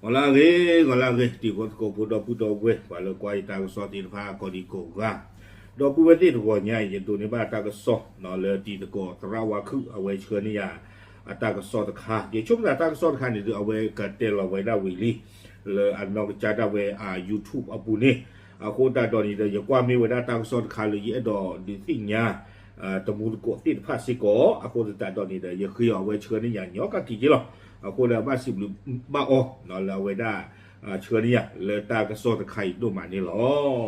ဂီၤလၢအဂ့ၤ, ဂီၤလၢအဂ့ၤ, တံၤဖိသကိးဖိဒီပုၢ်ဒီဝဲၢ် ပှၤလၢကွၢ်ယတၢ်ကစီၣ်သ့ၣ်တဖၣ်ကိးဒံကိးဂၤ, ဒီပုၢ်ဝဲၢ်သ့ၣ်တဂီၤညါအံၤ ယဒိးန့ၢ်ဘၣ်တၢ်ကစီၣ် လၢတံၤသကိးသရၣ်ဝါခုၣ် အဝဲဆှၢန့ၢ်ယၤ အတၢ်ကစီၣ်တခါ, ယဆိကမိၣ်သးတၢ်ကစီၣ်တခါန့ၣ်ဒီး အဝဲကတဲလီၤဝဲဒၣ်ဝံၤလံ လၢအနီၢ်ကစၢ်ဒၣ်ဝဲအ YouTube အပူၤန့ၣ်, အဃိသတးဒီးန့ၣ်ဒီး ယကွၢ်မ့ၢ်ဝဲဒၣ်တၢ်ကစီၣ်တခါလၢယအဲၣ်ဒိးဒုးသ့ၣ်ညါ တမူသကိးသ့ၣ်တဖၣ်စ့ၢ်ကီး, အဃိသတးဒီးန့ၣ်ဒီး ယဃ့အီၤအဝဲဆှၢန့ၢ်ယၤညီကက့ၤက့လီၤ. အဃိဒီးဘၣ်စံးဘျုးဘၣ်အီၤ လၢအဝဲဒၣ် ဆှၢန့ၢ်ယၤလၢတၢ်ကစီၣ်တခါအံၤဒိၣ်မးန့ၣ်လီၤ.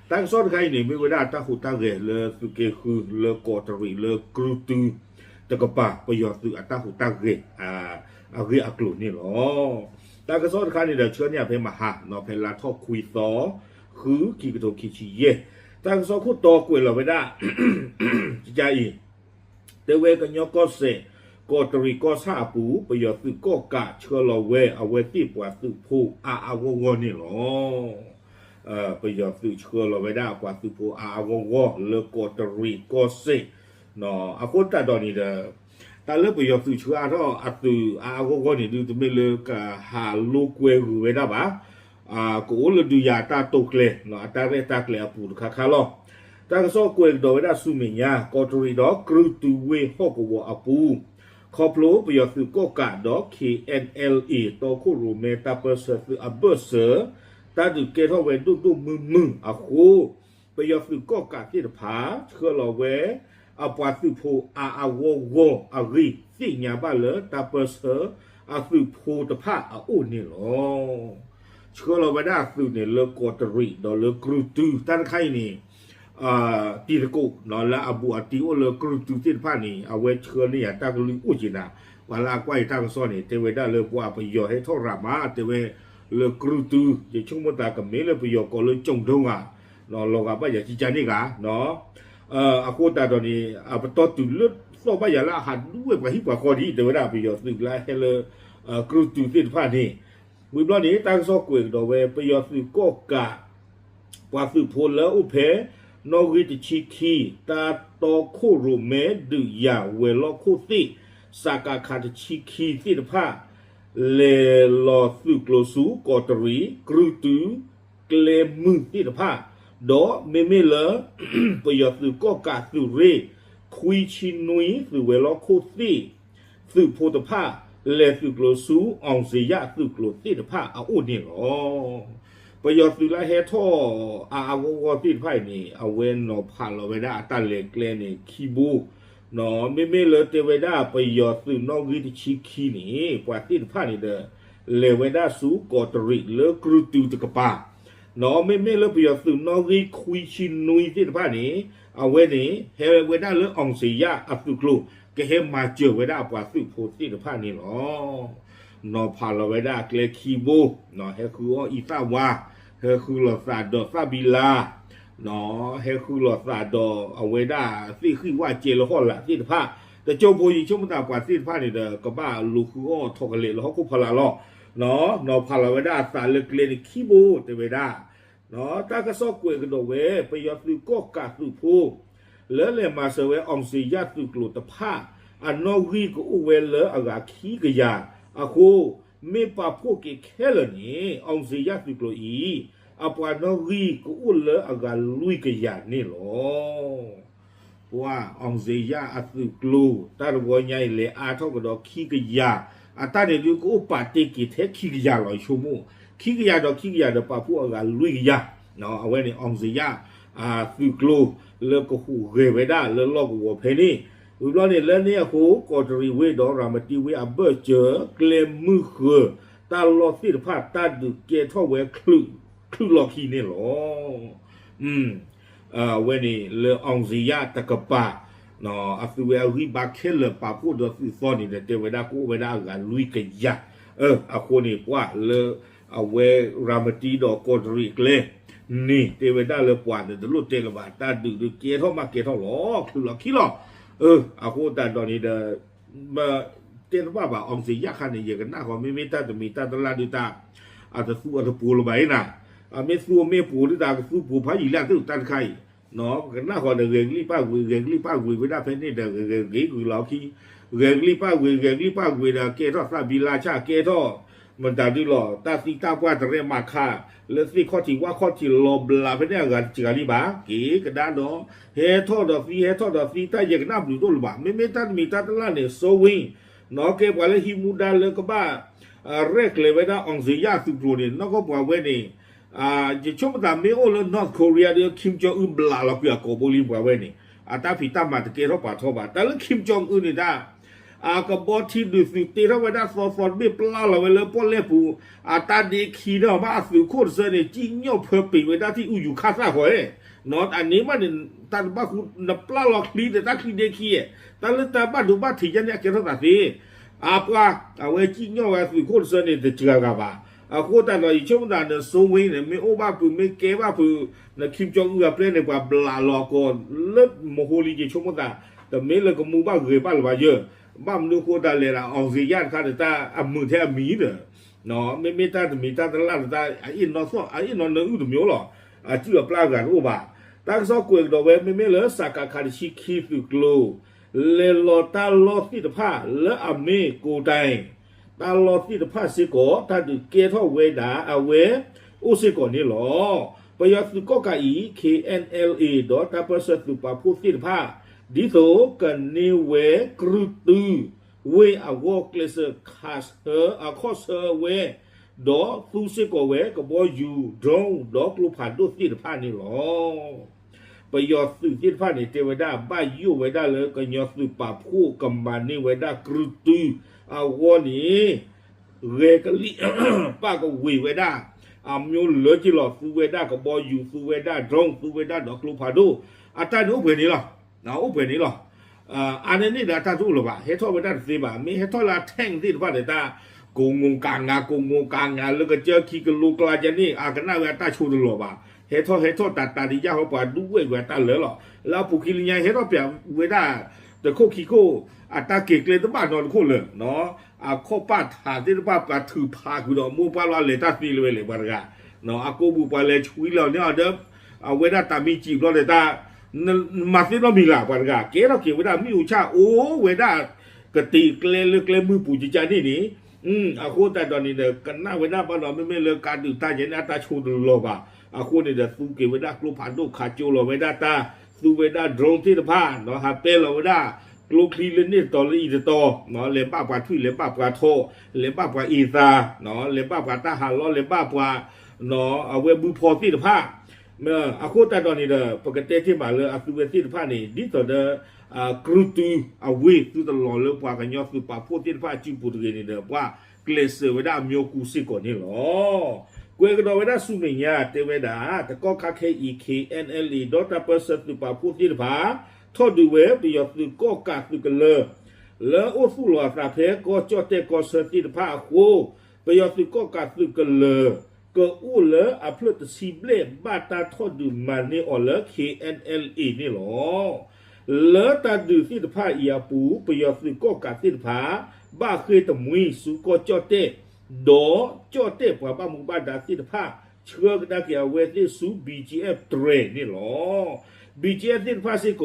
တၢ်ကစီၣ်တခါအံၤန့ၣ် မ့ၢ်ဝဲဒၣ်တၢ်ဟူးတၢ်ဂဲၤလၢသုးက့ဃု လၢကီးတရံးလၢကြုၢ်တုတကပၤ ပယီၤသုးအတၢ်ဟူးတၢ်ဂဲၤ အဂ့ၢ်အကျိၤန့ၣ်လီၤ. တၢ်ကစီၣ်တခါန့ၣ်ဒီး ဆှၢန့ၢ်ယၤဖဲမဟါ ဖဲလါထီၣ်ခွံသီ ဃုခံကထိခံဆံယဲၢ်, တၢ်ကစီၣ်ခိၣ်တီကွဲးလီၤဝဲဒၣ် ကကါအံၤ တဲဝဲကညီကီၢ်စဲၣ် ကီးတရံးကီၢ်ဆၣ်အပူၤ ပယီၤသုးကီၣ်ကးဆှၢလီၤဝဲ အဝဲသ့ၣ်ပှၤသုးဖိအါအါဂီၢ်ဂီၢ်န့ၣ်လီၤ. ပယီၤသုးဆှၢလီၤဝဲဒၣ်ပှၤသုးဖိအါအါဂီၢ်ဂီၢ်လၢကီးတရံးကီၢ်စဲၣ်, အဃိသတးဒီးန့ၣ်ဒီး တၢ်လၢပယီၤသုးဆှၢအါထီၣ်အသုးအါအါဂီၢ်ဂီၢ်န့ၣ်ဒုး တမ့ၢ်လၢကဟးလိာ်ကွဲဂုၤဝဲဒၣ်ဘၣ် ကအိၣ်လၢဒုးယၤအတၢ်တိာ်ကျဲၤ အတၢ်ရဲၣ်တၢ်ကျဲၤအပူၤတခါခါလီၤ. တၢ်ကစီၣ်ကွဲးကဒီးဝဲဒၣ်ဆူမဲာ်ညါ ကီးတရံးဒီးကြုၢ်တုဝ့ၢ်ဟီၣ်ကဝီၤအပူၤ ခီဖျိပယီၤသုးကီၣ်ကးဒီး K N L A တီခိၣ်ရိၣ်မဲတၢ်ပၢၢ်ဆၢသုးအဘၢၣ်စၢၤ တၢ်ဒုးကဲထီၣ်ဝဲဒိၣ်ဒိၣ်မုၢ်မုၢ်အဃိ ပယီၤသုးကီၣ်ကးသ့ၣ်တဖၣ် ဆှၢလီၤဝဲ အပှၤသုးဖိအါအါဂီၢ်ဂီၢ်အဂ့ၢ် သ့ၣ်ညါဘၣ်လၢတၢ်ပၢၢ်ဆၢအသုးဖိတဖၣ်အအိၣ်န့ၣ်လီၤ. ဆှၢလီၤဝဲဒၣ်အသုးန့ၣ်လၢကီးတရံးဒီးလၢကြုၢ်တု တၢ်တခါအံၤန့ၣ် တံၤသကိး လၢအဘူးအတံၢ်အိၣ်လၢကြုၢ်တုသ့ၣ်တဖၣ်န့ၣ် အဝဲဆှၢန့ၢ်ယၤတၢ်ကလုၢ်အိၣ်က့ၤနၤ, ပှၤလၢအကွၢ်ယတၢ်ကစီၣ်န့ၣ် တဲဝဲဒၣ်လၢပှၤပယီၤဟဲထီၣ်ရၤမး တဲဝဲ လၢကြုၢ်တု ယဆိကမိၣ်သးကမ့ၢ်လၢပယီၤကိးလၢကၠိၣ်ဒိၣ်ဂၤ လီၤဂာ်ဘၣ်ယၤကကါန့ၣ်ဂၤ အဃိသတးဒီးန့ၣ် အပတီၢ်တုၤလၢသီၣ်ဘၣ်ယၤလၢအဟးဒူဝဲပှၤဟံၣ်ပှၤဃီဒ် တဲဝဲဒၣ်ပယီၤသုးလၢအဟဲလၢ ကြုၢ်တုသ့ၣ်တဖၣ်န့ၣ်, ဝံၤဘျီန့ၣ် တၢ်ကစီၣ်ကွဲးကဒီးဝဲ ပယီၤသုးကီၣ်ကး ပှၤသုးဖိလၢအိၣ်ဖဲ နီၣ်ဂံၢ်တဆံခံ တၢ်တီခိၣ်ရိၣ်မဲဒုးယၤဝဲၤလီၢ်ခိၣ်သ့ၣ် စကခ တဆံခံသ့ၣ်တဖၣ် လဲၤလီၤသုးကျိၤဆူကီးတရံး ကြုၢ်တု ကျဲမုၢ်သ့ၣ်တဖၣ်, ဒီးမ့မ့ၢ်လၢ ပယီၤသုးကီၣ်ကးသုးရ့ၣ် ခွံဆံနွံ သုးဝဲၤလီၢ်ခိၣ်သ့ၣ် သုးဖိတဖၣ် လဲၤသုးကျိၤဆူ အောင်ဇေယျ သုးကျိၤသ့ၣ်တဖၣ်အအိၣ်န့ၣ်လီၤ. ပယီၤသုးလၢဟဲထီၣ်အါအါဂီၢ်ဂီၢ်သ့ၣ်တဖၣ်အံၤန့ၣ် အဝဲနီၤဖးလီၤဝဲဒၣ်အတၢ်လဲၤကျဲန့ၣ်ခံဘိ, မ့မ့ၢ်လၢတဲဝဲဒၣ်ပယီၤသုးနီၣ်ဂံၢ်တဆံခံန့ၣ် ပှၤသ့ၣ်တဖၣ်န့ၣ်ဒီး လဲၤဝဲဒၣ်ဆူကီးတရံးလၢကြုၢ်တုတကပၤ, မ့မ့ၢ်လၢပယီၤသုးနီၣ်ဂံၢ်ခွံဆံနွံသ့ၣ်တဖၣ်န့ၣ် အဝဲန့ၣ် ဟဲဝဲဒၣ်လၢ အောင်ဇေယျ အသုးကျိၤ ကဟဲမၤစၢၤဝဲဒၣ်အပှၤသုးဖိသ့ၣ်တဖၣ်န့ၣ်လီၤ. နီၤဖးလီၤဝဲဒၣ်အကျဲခံဘိ, ဟဲဃုအီၣ်အံသၣ်ဝါ, ဟဲဃုလိာ်သးဒီးသၣ်ဘံလါ, ဟဲဃုလိာ်သးဒီးအဝဲဒၣ်သ့ၣ်ဃံၣ်ဝၣ်ကဲလၢဟီၣ်လာ်သ့ၣ်တဖၣ်, တကၠိဖိယဆိကမိၣ်သးပှၤသ့ၣ်တဖၣ်န့ၣ်ဒီး ကဘၣ်လူၤဃုအီၣ်ထီၣ်ကလဲာ်လၢဟီၣ်ခိၣ်ဖီလာ်လီၤ. နီၤဖးလီၤဝဲဒၣ်အသးလၢကျဲန့ၣ်ခံဘိ တဲဝဲဒၣ် တၢ်ကစီၣ်ကွဲးကဒီးဝဲ ပယီၤသုးကီၣ်ကးသုးဖိ လၢလဲၤမၤစၢၤဝဲ အောင်ဇေယျ သုးကျိၤတဖၣ် အနီၣ်ဂံၢ်ကအိၣ်ဝဲလၢအဂၤခံကယၤအဃိ, မ့ၢ်ပာ်ဖှိၣ်က့ၤခဲလၢာ်န့ၣ် အောင်ဇေယျ သုးကျိၤအံၤ အပှၤနီၣ်ဂံၢ်ကအိၣ်လၢအဂၤလွံၢ်ကယၤန့ၣ်လီၤ. ပှၤ အောင်ဇေယျ အသုးကျိၤ တၢ်တဝီညါအံၤ လဲၤအါထီၣ်ကဒီးခံကယၤ, အတၢ်န့ၣ်ဒုးကအိၣ်ပာ်တ့ၢ်က့ၤထဲခံကယၤလီၤ ယဆိကမိၣ်, ခံကယၤဒီးခံကယၤဒီးပာ်ဖှိၣ်အဂၤလွံၢ်ကယၤ, အဝဲန့ၣ် အောင်ဇေယျ သုးကျိၤ လၢကဟူးဂဲၤဝဲဒၣ်လၢလီၢ်ကဝီၤဖဲန့ၣ်, ဝံၤဘျီန့ၣ်လၢန့ၣ်အဃိ ကီးတရံးဝ့ၢ်ဒီးရၤမတံဝ့ၢ်အဘၢၣ်စၢၤ ကျဲမုၢ်ဃၢၤ တၢ်လီၢ်သ့ၣ်တဖၣ် တၢ်ဒုးကဲထီၣ်ဝဲ ချုးလီၤခံန့ၣ်လီၤ. အဝဲန့ၣ်လၢ အောင်ဇေယျ တကပၤ အသုဝဲအဂံၢ်ဘါခဲလၢာ်ပာ်ဖှိၣ်ဒီးသုးသီန့ၣ်ဒီး တဲဝဲဒၣ်ကအိၣ်ဝဲဒၣ်အဂၤလွံၢ်ကယၤ, အဃိန့ၣ် ပှၤလၢ အဝဲရၤမတံဒီးကီးတရံးကျဲန့ၣ် တဲဝဲဒၣ်လၢပှၤဒီးတလိၣ်တဲလၢၤဘၣ် တၢ်ဒုးဒုးကဲထီၣ်မးကဲထီၣ်လီၤ ချုးလီၤခံလီၤ. အဃိသတးဒီးန့ၣ်ဒီး တဲတဘၣ်ဘၣ် အောင်ဇေယျ ခါန့ၣ် ယကနၣ်ဃီ မ့မ့ၢ်တၢ်တမံၤတၢ်တလၢ်ဒုးတၢ် အတသူအတပှိၤလၢၤဘၣ်အံၤနၤ, အမ့ၢ်သူအမ့ၢ်ပှိၤဒုးတၢ် ကသူပှိၤဖးယံာ်လၢအသုးတၢ်တခါအံၤ, ပကနၣ်ဃီဒီး ဂဲၤကလံၣ်ပၢ်ကွံာ် ဂဲၤကလံၣ်ပၢ်ကွံာ်ဝဲဒၣ်ဖဲန့ၣ်ဒီး ဂဲၤဂ့ၤဂုာ်လီၤခံ, ဂဲၤကလံၣ်ပၢ်ကွံာ် ဂဲၤကလံၣ်ပၢ်ကွံာ်ဒီး ကဲထီၣ်သးဘံလါဆၣ် ကဲထီၣ် မတၤဒုလီၤ တၢ်သံတၢ်ပှၢ်တရဲၣ်မၤခါ လၢသ့ၣ်ခီၣ်ထံးဝၣ်ခီၣ်ထံးလီၤဘျးဖဲန့ၣ်အဂၤတစှၤလံဘၣ်, က့ၤကဒါဒီး ဟဲထီၣ်ဒီးသံ ဟဲထီၣ်ဒီးသံ တၢ်ယဲၢ်ကနၣ်ဘျုးတအိၣ်လၢၤဘၣ်. မ့မ့ၢ်တၢ်တမံၤတၢ်တလၢ်န့ၣ် စိဝ့ၣ် နီၢ်ကဲပှၤလၢဟံးမူဒါလၢကဘၣ် ရဲၣ်ကျဲၤဝဲဒၣ် အောင်ဇေယျ အသုးကျိၤန့ၣ် နီၢ်ကီၢ်ပှၤဝဲန့ၣ် ယဆိကမိၣ်သးမ့ၢ်အိၣ်လၢ North Korea ဒီး Kim Jong Un ဘျးလီၤကွံာ်အကိာ်ဘိလံပှၤဝဲန့ၣ် အတၢ်ဖံးတၢ်မၤတကဲထီၣ်ပာ်ထီၣ်ဘၣ်. တၢ်လၢ Kim Jong Un န့ၣ်ဒၣ် အကဘီထံဒုးသုးတ့ထီၣ်ဝဲဒၣ်သီသီတဘ့ၣ် ပျၢ်လီၤဝဲလၢပီၣ်လဲၣ်ပူၤ အတၢ်ဒ့ခံဒီး ဘၣ်အသုးခိၣ်တဆၢန့ၣ် ကံၣ်ညီၣ်ဖၢပ့ၤဝဲဒၣ်ထံၣ်အူယူၤခါသၣ်ဃီဧဲ, နီၢ်အန့ၣ်မးန့ၣ် တၢ်တဘၣ်ဃူ နပျၢ်လီၤချံဒီးတၢ်ချံဒ့ခံဧဲ, တၢ်လၢတၢ်ဘၣ်ဒိဘၣ်ထံးယါန့ၣ် အကဲထီၣ်သးသ့ အပှၤ အဝဲကံၣ်ညီၣ်ဝဲအသုးခိၣ်တဆၢန့ၣ် တစှၤဂၤဘၣ်. အဃိသတးဒီး ယဆိကမိၣ်သးန့ၣ် စိဝ့ၣ်န့ၣ် မ့ၢ်အိၣ်ဘၣ်ဖုး မ့ၢ်ကဲဘၣ်ဖုး န Kim Jong Un အပျဲၢ်န့ၣ် ပှၤဘျးလီၤအကိာ်လၢမဟိလံ ယဆိကမိၣ်သး တမ့ၢ်လၢကမူဘၣ်ဂဲၤဘၣ်လၢၤဘၣ်ယဲၢ်, ဘၣ်မနုၤအဃိသတးလဲၣ်ဒီး အောင်ဇေယျ တခါန့ၣ် တၢ်အမုာ်ထဲအမံၤဒီး မ့မ့ၢ်တၢ်တမံၤတၢ်တလၢ်လၢတၢ်အအ့ၣ်နီၢ်သီၣ် အအ့ၣ်နီၢ်နၢအုၣ်တမံၤလီၤ. အစုၣ်အပျၢ်အဂၤတအိၣ်ဘၣ်. တၢ်ကစီၣ်ကွဲးကဒီးဝဲ မ့မ့ၢ်လၢ စကခ တဆံခံသုးကျိၤ လဲၤလီၤတၢ်လီၢ်သ့ၣ်တဖၣ်လၢအမ့ၢ်ကိးတၢ် တၢ်လီၢ်သ့ၣ်တဖၣ်စ့ၢ်ကီး တၢ်ဒုးကဲထီၣ်ဝဲဒၣ်အဝဲအိၣ်စ့ၢ်ကီးန့ၣ်လီၤ. ပယီၤသုးကီၣ်ကးအံၤ K N L A ဒီးတၢ်ပၢၢ်ဆၢသုးပာ်ဖှိၣ်သ့ၣ်တဖၣ် ဒ်သိးကန့ၢ်ဝဲကြုးတု ဝ့ၢ်အဂီၢ်ကျဲးစၢးခးဆၢ အခီၣ်ဆၢဝဲ ဒီးသူစ့ၢ်ကီးဝဲကဘီယူၤ drone ဒီးကျိဖးဒိၣ်သ့ၣ်တဖၣ်န့ၣ်လီၤ. ပယီၤသုးသ့ၣ်တဖၣ်န့ၣ် တဲဝဲဒၣ် ဘၣ်ယိၣ်ဝဲဒၣ်လၢကညီသုးပာ်ဖှိၣ်ကမၤန့ၢ်ဝဲဒၣ်ကြုးတုအဂီၢ်န့ၣ် ဂဲၤကလံၣ် ပၣ်ကဝ့ၤဝဲဒၣ် အမျိုးလၢက့ၤလီၤ သူဝဲဒၣ်ကဘီယူၤ သူဝဲဒၣ် drone သူဝဲဒၣ်ဒီးကျိဖးဒိၣ် အတၢ်န့ၣ်အိၣ်ပှဲၤန့ၣ်လီၤ. အိၣ်ပှဲၤန့ၣ်လီၤ. အါန့ၢ်န့ၣ်ဒီးအတၢ်တအိၣ်လၢၤဘၣ် ဟဲထီၣ်ဝဲဒၣ်တသ့ဘၣ် မ့ၢ်ဟဲထီၣ်လၢအ tank သ့ၣ်တဖၣ်ဒီးတၢ် ကိးငိၤကးငါ ကိးငိၤကးငါ လၢကစၢၢ်ခံကလိကျါကန့ၣ် အကနၣ်ဝဲအတၢ်ဆိတလီၤဘၣ် ဟဲထီၣ်ဟဲထီၣ်တၢ်တၢ်ဒံးယၢ်ဟီပှၤဒူဝဲၢ်ဝဲအတၢ်လၢာ်လီၤ လၢအပူၤခံလၢညါဟဲထီၣ်ပၠးဝဲဒၣ် တခိၣ်ခံခိၣ် အတၢ်က့ၤကျဲတဘၣ်နီတခိၣ်လၢာ် အခီၣ်ပၣ်ထးသ့ၣ်တဖၣ်ပှၤထုးဖးကွံာ်ဒီးမိၢ်ပှၢ်လီၤအလဲၤတၢ်သ့လၢၤဝဲလဲၣ်ပှၤတဂၤ အကိးပူၤပှၤလဲၤဆွံလီၤန့ၢ်အီၤဒီး အဝဲဒၣ်တၢ်မံၤစံာ်ဘျီဒီးတၢ် မၤသ့နီတမံၤလၢ် ပှၤတဂၤ ကဲထီၣ်က့ၤဝဲဒၣ်မ့ၣ်အူဆၣ်အိၣ်ဝဲဒၣ် ကတ့ၤကျဲလၢကျဲမုၢ်ပူၤကကန့ၣ်န့ၣ် အဃိသတးဒီးန့ၣ်ဒီး ကနၣ်ဝဲဒၣ်ဘၣ်ဒီး မ့မ့ၢ်လၢကးဒုးတၢ်ယဲန့ၣ် အတၢ်ဆိတလီၤဘၣ် အဃိန့ၣ်ဒီး သူက့ၤဝဲဒၣ်ကျိဖးဒိၣ် ခးကၠိလီၤဝဲဒၣ်တၢ် သူဝဲဒၣ် drone သ့ၣ်တဖၣ် ဟးပဲလီၤဝဲဒၣ် ကျိချံလၢန့ၣ်တတီၤလၢအံၤတတီၤ လဲၤဘၣ်ပှၤထွံၣ် လဲၤဘၣ်ပှၤထိး လဲၤဘၣ်ပှၤအ့ၣ်သး လဲၤဘၣ်ပှၤတၢ်ဟးလီၢ် လဲၤဘၣ်ပှၤ အဝဲဘုဖီသ့ၣ်တဖၣ် အဃိသတးဒီးန့ၣ်ဒီး ပကတဲတ့ၢ်မးလၢအသုဝဲသ့ၣ်တဖၣ်န့ၣ် ဒ်သိးဒီး ကြုးတုအဝ့ၢ် သုတလီၤလၢပှၤကညီသုးပာ်ဖှိၣ်သ့ၣ်တဖၣ်အစုပူၤတဂ့ၤန့ၣ်ဒီး ပှၤကျဲးစၢးဝဲဒၣ်အမျိုးကူစ့ၢ်ကီးန့ၣ်လီၤ. ကွဲးကဒီးဝဲဒၣ်ဆူမဲာ်ညါ တဲဝဲဒၣ် တကီၢ်ခါခဲအံၤ K N L A ဒီးတၢ်ပၢၢ်ဆၢသုးပာ်ဖှိၣ်သ့ၣ်တဖၣ် ထီၣ်ဒုးဝဲပယီၤသုးကီၣ်ကးသုးကလၢၤ လၢအိၣ်သူၣ်လီၤအသးဖဲကီၢ်ကၠီၣ်တဲၣ်ကီၢ်ဆၢသ့ၣ်တဖၣ်အဃိ ပယီၤသုးကီၣ်ကးသုးကလၢၤ ကအိၣ်လၢအဖျၢၣ်တဆံဘျဲၣ် ဘၣ်တၢ်ထီၣ်ဒုးမၤန့ၢ်အီၤလၢ K N L A န့ၣ်လီၤ. လၢတၢ်ဒုးသ့ၣ်တဖၣ်အံၤအပူၤ ပယီၤသုးကီၣ်ကးသ့ၣ်တဖၣ် ဘၣ်ဃ့ၢ်တမှံၤဆူကီၢ်ကၠီၣ်တဲၣ် ဒီးကၠီၣ်တဲၣ်ပှၤဘၣ်မူဘၣ်ဒါသ့ၣ်တဖၣ် ဆှၢကဒါက့ၤအဝဲသ့ၣ်ဆူ B G F တြဲၤန့ၣ်လီၤ. B G F သ့ၣ်တဖၣ်စ့ၢ်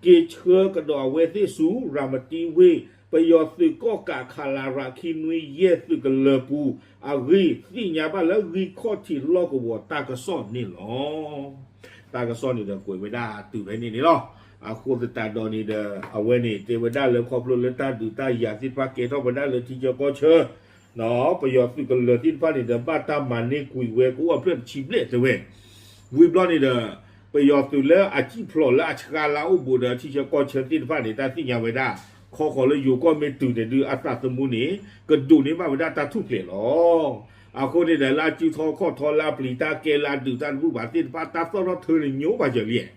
ကီး က့ၤဆှၢကဒီးအဝဲသ့ၣ်ဆူ ရၤမတံဝ့ၢ် ပယီၤသုးကီၣ်ကး ခလရ ခံနွံယဲၢ် သုးကလၢၤပူၤ အဂ့ၢ်သ့ၣ်ညါဘၣ်လၢဂံၢ်ခီၣ်ထံးလီၢ်ကဝီၤတၢ်ကစီၣ်န့ၣ်လီၤ. တၢ်ကစီၣ်န့ၣ်ဒီးကွဲးဝဲဒၣ်တုၤဖဲန့ၣ်န့ၣ်လီၤ. အဃိသတးဒီးန့ၣ်ဒီး အဝဲန့ၣ်တဲဝဲဒၣ်လၢခီဖျိလၢတၢ်ဒုးတၢ်ယၤသ့ၣ်တဖၣ်ကဲထီၣ်ဝဲဒၣ်လၢထံဆၢကီၢ်ဆၢ ပယီၤသုးကလၢၤသ့ၣ်တဖၣ်န့ၣ်ဒီး ဘၣ်တၢ်မၤန့ၢ်ကွံာ်ဝဲကအိၣ်အဖျၢၣ်တဆံဘျဲၣ်တဲဝဲ ဝံၤဘျီန့ၣ်ဒီး ပယီၤသုးလၢအစံၣ်ဖျိးလၢအဆှါလၢအအိၣ်ဘူးဒီးထံဆၢကီၢ်ဆၢသ့ၣ်တဖၣ်န့ၣ် တၢ်သ့ၣ်ညါဝဲဒၣ် ခီဃီၤလၢယိၤကီၢ်မ့ၢ်တုၤန့ၣ်ဒုး အသးသမူန့ၣ် ကဒိးန့ၢ်ဘၣ်ဝဲဒၣ်တၢ်ထူၣ်ဖျဲးလီၤ. အဃိန့ၣ်ဒီး လၢအစုထီၣ်ခီၣ်ထီလၢအပျံၤတၢ်ကဲလၢအဒုးတၢ်တဘူၣ်ဘၣ်သ့ၣ်တဖၣ် တၢ်သီၣ်ထီၣ်ထၢန့ၣ် ညိပာ်စၢၤလံ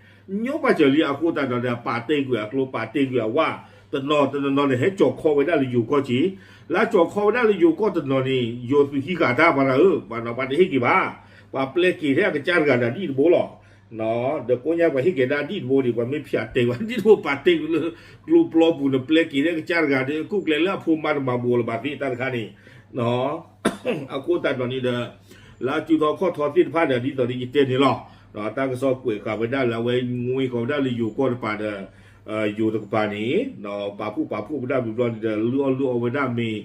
ညိပာ်စၢၤလံ အဃိသတးဒီး ပာ်တ့ၢ်ကွံာ်အကျိ ပာ်တ့ၢ်ကွံာ်အဝါ တနီၤတနီၤန့ၣ် ဟဲကၠီၤခီဝဲဒၣ်လၢယိၤကီၢ်က့ၤ လၢကၠီၤခီဝဲဒၣ်လၢယိၤကီၢ်တနီၤန့ၣ် ယိၤသုးဟံးဃာ်တၢ်ပှၤတဂၤဧၢ ပှၤနီၤ ပှၤတဟ့ၣ်က့ၤဘၣ် ပှၤပျဲက့ၤထဲအကစၢ်တဂၤဒီးဒ်တဘိလီၤ. ဒီးကိးညါပှၤဟ့ၣ်က့ၤဒၣ်ဒ်တဘိဒံး ပှၤမ့ၢ်ဖၠးတဲာ်ဝဲဒ်တဘိ ပာ်တ့ၢ်ကွံာ်လၢ ကျိပျီပူၤန့ၣ် ပျဲက့ၤထဲအကစၢ်တဂၤဒီး ကူၣ်ကျဲလၢအဖိမါတမၤဘူးလၢၤဘၣ်သ့ၣ်တၢ်တခါန့ၣ် အဃိသတးဒီးန့ၣ်ဒီး လၢအစုထီၣ်ခီၣ်ထီသ့ၣ်တဖၣ်ဒီး ဒ်သိးဒီးယတဲန့ၣ်လီၤ. တၢ်ကစီၣ်ကွဲးဃာ်ဝဲဒၣ်လၢအဝဲငွ့ဃီၤဝဲဒၣ်လၢယိၤကီၢ်တပၤဒီး ယိၤတကပၤန့ၣ် ပာ်ဖှိၣ်ပာ်ဖှိၣ်ဝဲဒၣ်ဘျီဘျီန့ၣ်ဒီး လုၢ်အီၣ်လုၢ်အီဝဲဒၣ်မ့ၢ်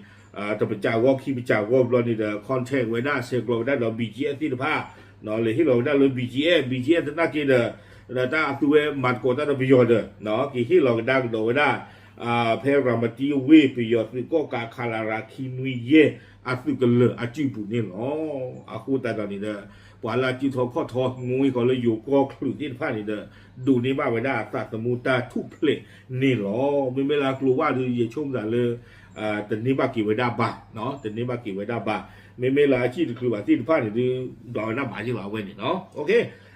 တပစၢ်ဂီၢ်ခံပစၢ်ဂီၢ်ဘျီန့ၣ်ဒီး contact ဝဲဒၣ် ဆဲးကျိးဝဲဒၣ်ဒီး BGF သ့ၣ်တဖၣ်, လဲၤဟ့ၣ်လီၤဝဲဒၣ်လၢ BGF, BGF သနာ်က့ဒီး တၢ်အသုဝဲမၤသကိးတၢ်ဒီးပယီၤဒီး ကဟ့ၣ်လီၤကဒါကဒီးဝဲဒၣ် ဖဲရၤမတံဝ့ၢ် ပယီၤသုးကီၣ်ကး ခလရ ခံနွံယဲၢ် အသုးကလၢၤအစုပူၤန့ၣ်လီၤ. အဃိသတးဒီးန့ၣ်ဒီး ပှၤလၢအစုထီၣ်ခီၣ်ထီ မ့ၢ်ဝံၤဃီလၢယိၤကီၢ်ချၢသ့ၣ်တဖၣ်န့ၣ်ဒီး ဒိးန့ၢ်ဘၣ်ဝဲဒၣ်အသးသမူတၢ်ထူၣ်ဖျဲးန့ၣ်လီၤ. မ့မ့ၢ်လၢအကျိၤဝၣ်ဒီး ယဆိကမိၣ်သးလၢ တန့ၢ်ဘၣ်က့ၤဝဲဒၣ်ဘၣ်, တန့ၢ်ဘၣ်က့ၤဝဲဒၣ်ဘၣ်. မ့မ့ၢ်လၢအစံၣ်တချုးဘၣ်သ့ၣ်တဖၣ်န့ၣ်ဒီး ဒွးဝဲဒၣ်မၤယ့ၢ်လီၤအဝဲန့ၣ်လီၤ.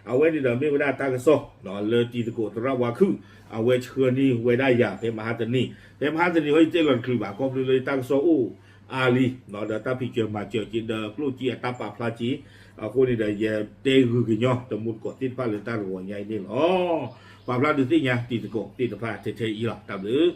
အဝဲန့ၣ်ဒီးမ့ၢ်ဝဲဒၣ်တၢ်ကစီၣ် လၢတံၤသကိးသရၣ်ဝါခုၣ် အဝဲဆှၢန့ၢ်ဝဲဒၣ်ယၤ ဖဲမဟါတနံၤ, ဖဲမဟါတနံၤဟီ ယတဲလီၤတချုးဘၣ် ခီဖျိလၢတၢ်ကစီၣ်အိၣ်အါလံ ဒီးတၢ်ဖံးစၢၤမၤစၢၤက့ၤဒီးကျိၣ်စ့အတၢ်ပာ်ဖျါက့ၤ, အဃိန့ၣ်ဒီး ယတဲဂုာ်ကညီတမူတကိးသ့ၣ်တဖၣ်လၢတၢ်တဂီၤညါအံၤန့ၣ်လီၤ. ပာ်ဖျါဒုးသ့ၣ်ညါတံၤသကိးသ့ၣ်တဖၣ်ထဲထဲအံၤလီၤ. တၢ်ဘျုး